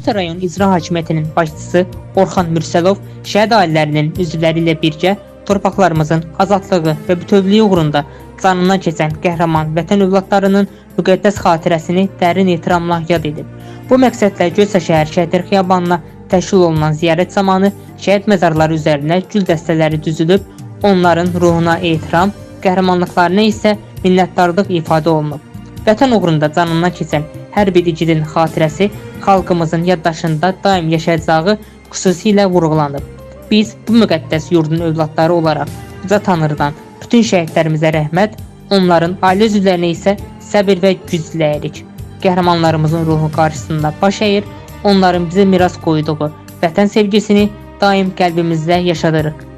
Göyçay rayon İcra Hakimiyyətinin başçısı Orxan Mürsəlov şəhid ailələrinin üzvləri ilə birgə torpaqlarımızın azadlığı və bütövlüyü uğrunda canından keçən qəhrəman vətən övladlarının müqəddəs xatirəsini dərin ehtiramla yad edib. Bu məqsədlə Göyçay şəhər Şəhidlər Xiyabanına təşkil olunan ziyarət zamanı şəhid məzarları üzərinə gül dəstələri düzülüb, onların ruhuna ehtiram, qəhrəmanlıqlarına isə minnətdarlıq ifadə olunub. Vətən uğrunda canından keçən hər bir igidin xatirəsi xalqımızın yaddaşında daim yaşayacağı xüsusilə vurğulanıb. Biz bu müqəddəs yurdun övladları olaraq Uca Tanrıdan bütün şəhidlərimizə rəhmət, onların ailə üzvlərinə isə səbir və güc diləyirik. Qəhrəmanlarımızın ruhu qarşısında baş əyir, onların bizə miras qoyduğu vətən sevgisini daim qəlbimizdə yaşadırıq.